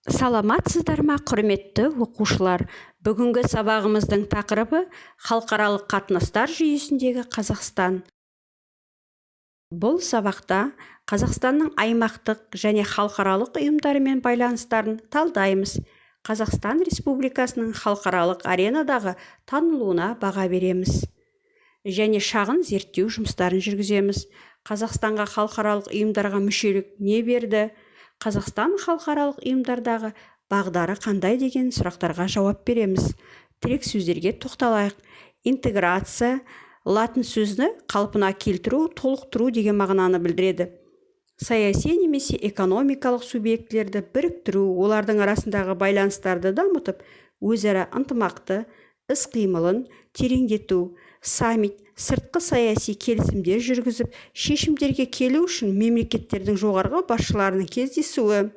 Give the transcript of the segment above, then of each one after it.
Саламатсыздар ма, құрметті оқушылар! Бүгінгі сабағымыздың тақырыбы: халықаралық қатынастар жүйесіндегі Қазақстан. Бұл сабақта Қазақстанның аймақтық және халықаралық ұйымдарымен байланыстарын талдаймыз, Қазақстан Республикасының халықаралық аренадағы танылуына баға береміз және шағын зерттеу жұмыстарын жүргіземіз. Қазақстанға халықаралық ұйымдарға мүшелік не берді, Қазақстан халықаралық ұйымдардағы бағдары қандай деген сұрақтарға жауап береміз. Тірек сөздерге тоқталайық. Интеграция латын сөзіні қалпына келтіру, толықтыру деген мағынаны білдіреді. Саяси немесе экономикалық субъектілерді біріктіру, олардың арасындағы байланыстарды дамытып, өзара ынтымақты іс-қимылын тереңдету. Саммит сыртқы саяси келісімдер жүргізіп, шешімдерге келу үшін мемлекеттердің жоғарғы басшыларының кездесуі.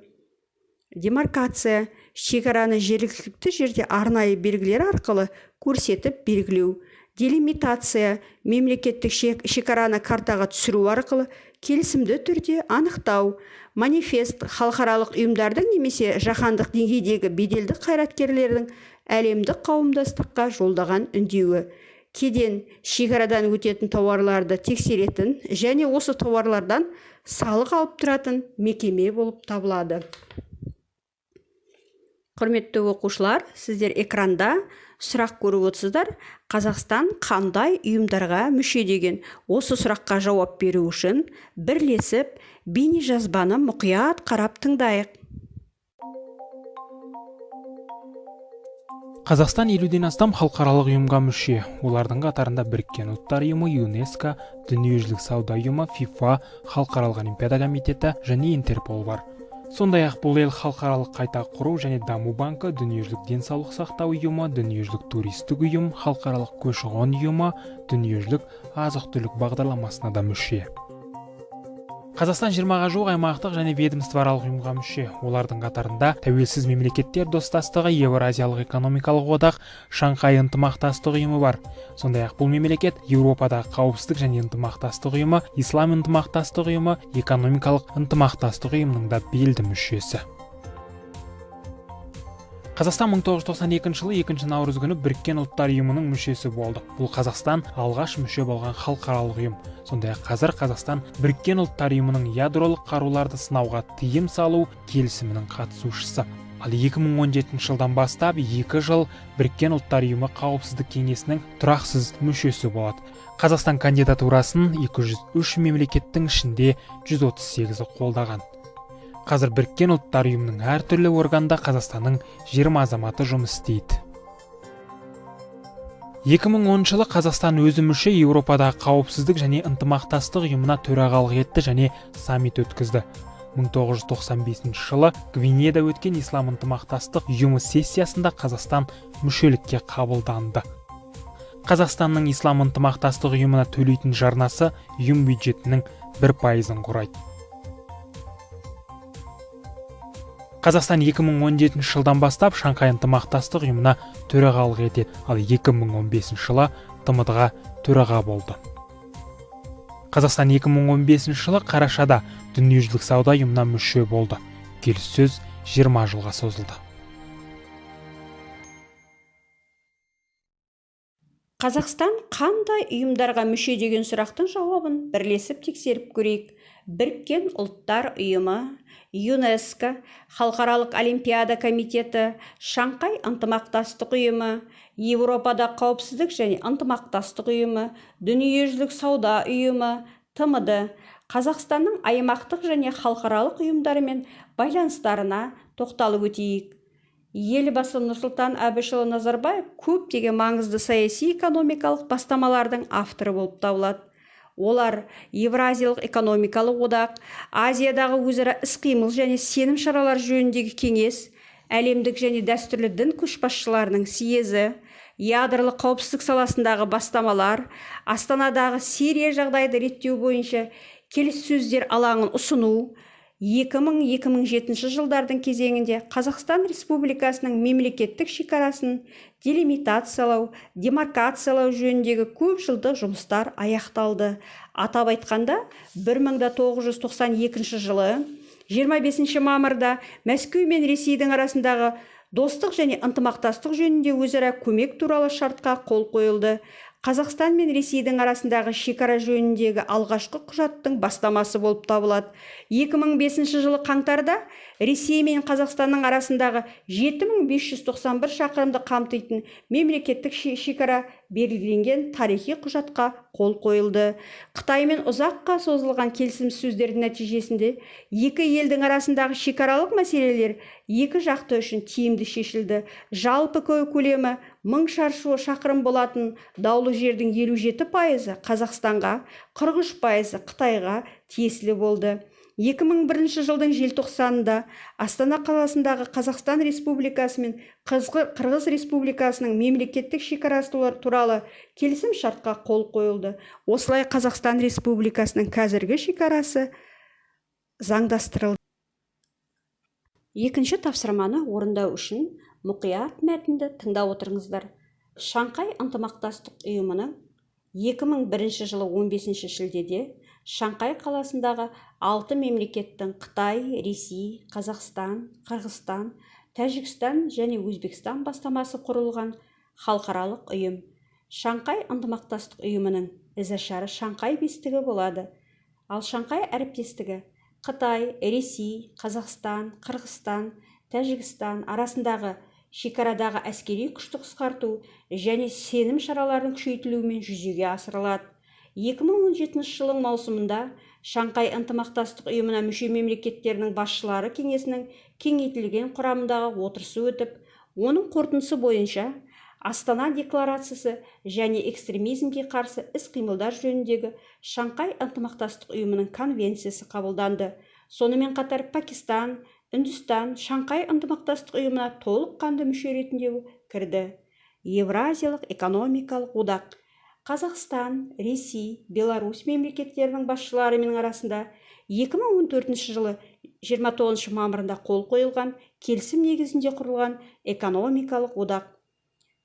Демаркация шекараны жергілікті жерде арнайы белгілер арқылы көрсетіп белгілеу. Делимитация мемлекеттік шекараны картаға түсіру арқылы келісімді түрде анықтау. Манифест халықаралық ұйымдардың немесе жаһандық деңгейдегі беделді қайраткерлердің әлемдік қауымдастыққа жолдаған үндеуі. Кеден шекарадан өтетін тауарларды тексеретін және осы тауарлардан салық алып тұратын мекеме болып табылады. Құрметті оқушылар, сіздер экранда сұрақ көріп отырсыздар: Қазақстан қандай ұйымдарға мүше деген. Осы сұраққа жауап беру үшін бірлесіп бейнежазбаны мұқият қарап тыңдайық. Қазақстан 50-ден астам халықаралық ұйымға мүше. Олардың қатарында Біріккен Ұлттар Ұйымы, ЮНЕСКО, Дүниежүзілік сауда ұйымы, ФИФА, Халықаралық Олимпиада комитеті және Интерпол бар. Сондай-ақ бұл ел Халықаралық қайта құру және даму банкі, Дүниежүзілік денсаулық сақтау ұйымы, Дүниежүзілік туристік ұйым, Халықаралық көші-қон ұйымы, Дүниежүзілік азық-түлік бағдарламасына да мүше. Қазақстан 20-ға жуық аймақтық және ведомствоаралық ұйымға мүше. Олардың қатарында Тәуелсіз Мемлекеттер Достастығы, Еуразиялық экономикалық одақ, Шанхай ынтымақтастық ұйымы бар. Сондай-ақ бұл мемлекет Еуропадағы қауіпсіздік және ынтымақтастық ұйымы, Ислам ынтымақтастық ұйымы, экономикалық ынтымақтастық ұйымының да белді мүшесі. Қазақстан 1992 жылы 2 наурыз күні Біріккен Ұлттар Ұйымының мүшесі болды. Бұл Қазақстан алғаш мүше болған халықаралық ұйым. Сондай-ақ қазір Қазақстан Біріккен Ұлттар Ұйымының ядролық қаруларды сынауға тыйым салу келісімінің қатысушысы. Ал 2017 жылдан бастап 2 жыл Біріккен Ұлттар Ұйымы Қауіпсіздік Кеңесінің тұрақсыз мүшесі болады. Қазақстан кандидатурасын 203 мемлекеттің ішінде 138-і қолдаған. Қазір Біріккен Ұлттар Ұйымының әртүрлі органында Қазақстанның 20 азаматы жұмыс істейді. 2010 жылы Қазақстан өзі мүше Еуропадағы қауіпсіздік және ынтымақтастық ұйымына төрағалық етті және саммит өткізді. 1995 жылы Гвинеяда өткен Ислам ынтымақтастық ұйымы сессиясында Қазақстан мүшелікке қабылданды. Қазақстанның Ислам ынтымақтастық ұйымына төлейтін жарнасы ұйым бюджетінің 1%-ын құрайды. Қазақстан 2017 жылдан бастап Шанхай ынтымақтастық ұйымына төрағалық етеді, ал 2015 жылы ТМД-ға төраға болды. Қазақстан 2015 жылы қарашада Дүниежүзілік сауда ұйымына мүше болды. Келіссөз 20 жылға созылды. Қазақстан қандай ұйымдарға мүше деген сұрақтың жауабын бірлесіп тексеріп көрейік. Біріккен Ұлттар Ұйымы, ЮНЕСКО, Халықаралық Олимпиада комитеті, Шанхай ынтымақтастық ұйымы, Еуропада қауіпсіздік және ынтымақтастық ұйымы, Дүниежүзілік сауда ұйымы, ТМД. Қазақстанның аймақтық және халықаралық ұйымдарымен байланыстарына тоқталып өтейік. Елбасы Нұрсұлтан Әбішұлы Назарбаев көптеген маңызды саяси экономикалық бастамалардың авторы болып табылады. Олар: Евразиялық экономикалық одақ, Азиядағы өзара іс-қимыл және сенім шаралары жөніндегі кеңес, әлемдік және дәстүрлі дін көшбасшыларының съезі, ядролық қауіпсіздік саласындағы бастамалар, Астанадағы Сирия жағдайды реттеу бойынша келіссөздер алаңын ұсыну. 2000-2007 жылдардың кезеңінде Қазақстан Республикасының мемлекеттік шекарасын делимитациялау, демаркациялау жөніндегі көп жылдық жұмыстар аяқталды. Атап айтқанда, 1992 жылы 25 мамырда Мәскеу мен Ресейдің арасындағы достық және ынтымақтастық жөнінде өзара көмек туралы шартқа қол қойылды. Қазақстан мен Ресейдің арасындағы шекара жөніндегі алғашқы құжаттың бастамасы болып табылады. 2005 жылы қаңтарда Ресей мен Қазақстанның арасындағы 7591 шақырымды қамтитын мемлекеттік шекара белгіленген тарихи құжатқа қол қойылды. Қытаймен ұзаққа созылған келісімсөздердің нәтижесінде екі елдің арасындағы шекаралық мәселелер екі жақты үшін тиімді шешілді. Жалпы көлемі 1000 шаршы шақырым болатын даулы жердің 57%-ы Қазақстанға, 43%-ы Қытайға тиесілі болды. 2001 жылдың желтоқсанында Астана қаласындағы Қазақстан Республикасы мен Қырғыз Республикасының мемлекеттік шекарасы туралы келісім шартқа қол қойылды. Осылай Қазақстан Республикасының қазіргі шекарасы заңдастырылды. Екінші тапсырманы орындау үшін мұқият мәтінді тыңдап отырыңыздар. Шанхай ынтымақтастық ұйымының 2001 жылы 15 шілдеде Шанхай қаласындағы 6 мемлекеттің Қытай, Ресей, Қазақстан, Қырғызстан, Тәжікстан және Өзбекстан бастамасы құрылған халықаралық ұйым. Шанхай ынтымақтастық ұйымының ізашары Шанхай бестігі болады. Ал Шанхай әріптестігі Қытай, Ресей, Қазақстан, Қырғызстан, Тәжікстан арасындағы шекарадағы әскери күшті қысқарту және сенім шараларының күшейтілуімен жүзеге асырылады. 2017 жылдың маусымында Шанхай ынтымақтастық ұйымына мүше мемлекеттерінің басшылары кеңесінің кеңейтілген құрамындағы отырысы өтіп, оның қорытындысы бойынша Астана декларациясы және экстремизмге қарсы іс-қимылдар жөніндегі Шанхай ынтымақтастық ұйымының конвенциясы қабылданды. Сонымен қатар Пакистан, Үндістан Шанхай ынтымақтастық ұйымына толыққанды мүше ретінде кірді. Евразиялық экономикалық одақ Қазақстан, Ресей, Беларусь мемлекеттерінің басшыларымен арасында 2014 жылы 29 мамырында қол қойылған келісім негізінде құрылған экономикалық одақ.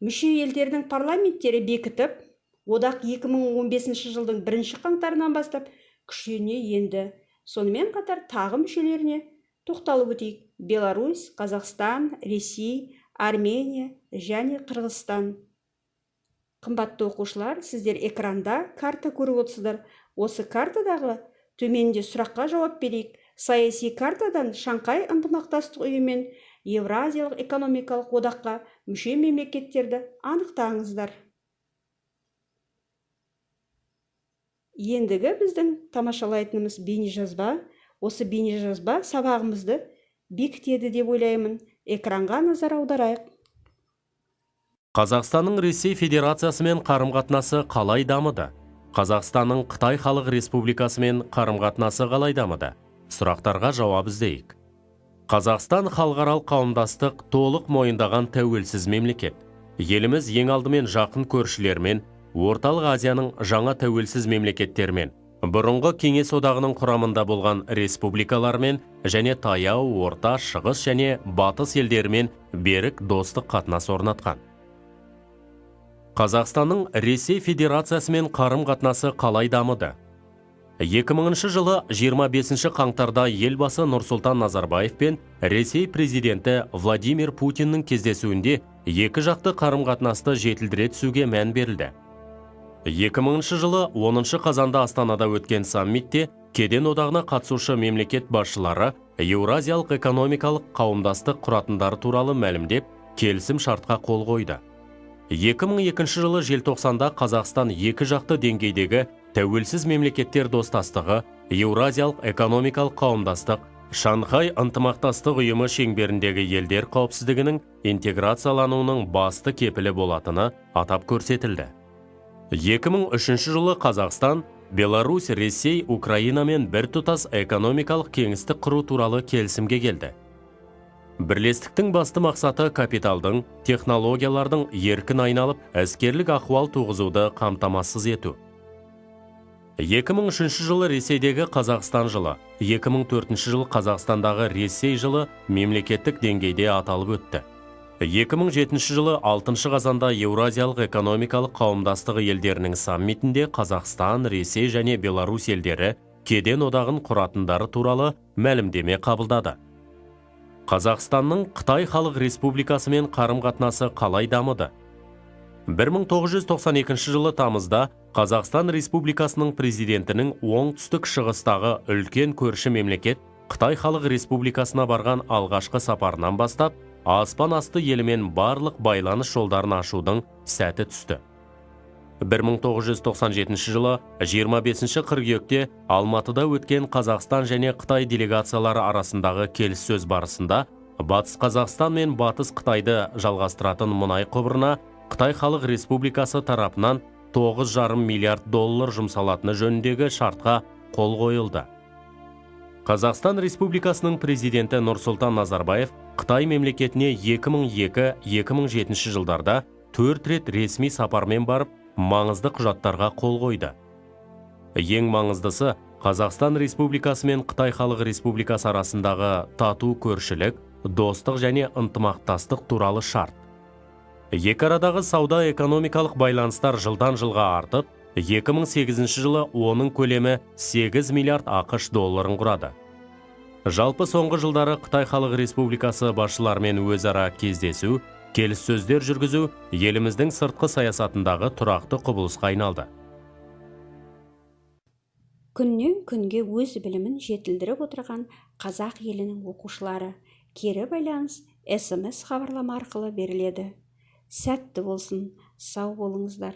Мүше елдердің парламенттері бекітіп, одақ 2015 жылдың 1 қаңтарынан бастап күшіне енді. Сонымен қатар тағы мүшелеріне тоқталып өтейік. Беларусь, Қазақстан, Ресей, Армения және Қырғызстан. Қымбатты оқушылар, сіздер экранда карта көріп отырсыздар. Осы картадағы төменде сұраққа жауап берейік. Саяси картадан Шанхай ынтымақтастық ұйымы мен Евразиялық экономикалық одаққа мүше мемлекеттерді анықтаңыздар. Ендігі біздің тамашалайтынымыз бейнежазба. Осы бейнежазба сабағымызды бекітеді деп ойлаймын. Экранға назар аударайық. Қазақстанның Ресей Федерациясымен қарым-қатынасы қалай дамыды? Қазақстанның Қытай Халық Республикасымен қарым-қатынасы қалай дамыды? Сұрақтарға жауап іздейік. Қазақстан халықаралық қауымдастық толық мойындаған тәуелсіз мемлекет. Еліміз ең алдымен жақын көршілермен, Орталық Азияның жаңа тәуелсіз мемлекеттермен, бұрынғы Кеңес одағының құрамында болған республикалармен және таяу, орта, шығыс және батыс елдерімен берік достық қатынас орнатқан. Қазақстанның Ресей Федерациясымен қарым-қатынасы қалай дамыды? 2000 жылы 25 қаңтарда елбасы Нұрсұлтан Назарбаев пен Ресей президенті Владимир Путиннің кездесуінде екі жақты қарым-қатынасты жетілдіре түсуге мән берілді. 2000 жылы 10 қазанда Астанада өткен саммитте Кеден одағына қатысушы мемлекет басшылары Еуразиялық экономикалық қауымдастық құратындары туралы мәлімдеп, келісім шартқа қол қойды. 2002 жылы желтоқсанда Қазақстан екі жақты деңгейдегі тәуелсіз мемлекеттер достастығы, Еуразиялық экономикалық қауымдастық, Шанхай ынтымақтастық ұйымы шеңберіндегі елдер қауіпсіздігінің интеграциялануының басты кепілі болатыны атап көрсетілді. 2003 жылы Қазақстан Беларусь, Ресей, Украинамен біртұтас экономикалық кеңістік құру туралы келісімге келді. Бірлестіктің басты мақсаты капиталдың, технологиялардың еркін айналып, әскерлік ахуал туғызуды қамтамасыз ету. 2003 жылы Ресейдегі Қазақстан жылы, 2004 жылы Қазақстандағы Ресей жылы мемлекеттік деңгейде аталып өтті. 2007 жылы 6 қазанда Еуразиялық экономикалық қауымдастығы елдерінің саммитінде Қазақстан, Ресей және Беларусь елдері Кеден одағын құратындары туралы мәлімдеме қабылдады. Қазақстанның Қытай Халық Республикасымен қарым-қатынасы қалай дамыды? 1992 жылы тамызда Қазақстан Республикасының президентінің оңтүстік шығыстағы үлкен көрші мемлекет Қытай Халық Республикасына барған алғашқы сапарынан бастап аспан асты елімен барлық байланыс жолдарын ашудың сәті түсті. 1997 жылы 25 қыркүйекте Алматыда өткен Қазақстан және Қытай делегациялары арасындағы келіссөз барысында Батыс Қазақстан мен Батыс Қытайды жалғастыратын мұнай құбырына Қытай Халық Республикасы тарапынан 9,5 миллиард доллар жұмсалатыны жөніндегі шартқа қол қойылды. Қазақстан Республикасының президенті Нұрсұлтан Назарбаев Қытай мемлекетіне 2002-2007 жылдарда төрт рет ресми сапармен барып, маңызды құжаттарға қол қойды. Ең маңыздысы, Қазақстан Республикасы мен Қытай Халық Республикасы арасындағы тату көршілік, достық және ынтымақтастық туралы шарт. Екі арадағы сауда экономикалық байланыстар жылдан жылға артып, 2008 жылы оның көлемі 8 миллиард АҚШ долларын құрады. Жалпы, соңғы жылдары Қытай Халық Республикасы басшыларымен өзара кездесу, келіссөздер жүргізу еліміздің сыртқы саясатындағы тұрақты құбылысқа айналды. Күннен күнге өз білімін жетілдіріп отырған қазақ елінің оқушылары, кері байланыс СМС хабарлама арқылы беріледі. Сәтті болсын, сау болыңыздар!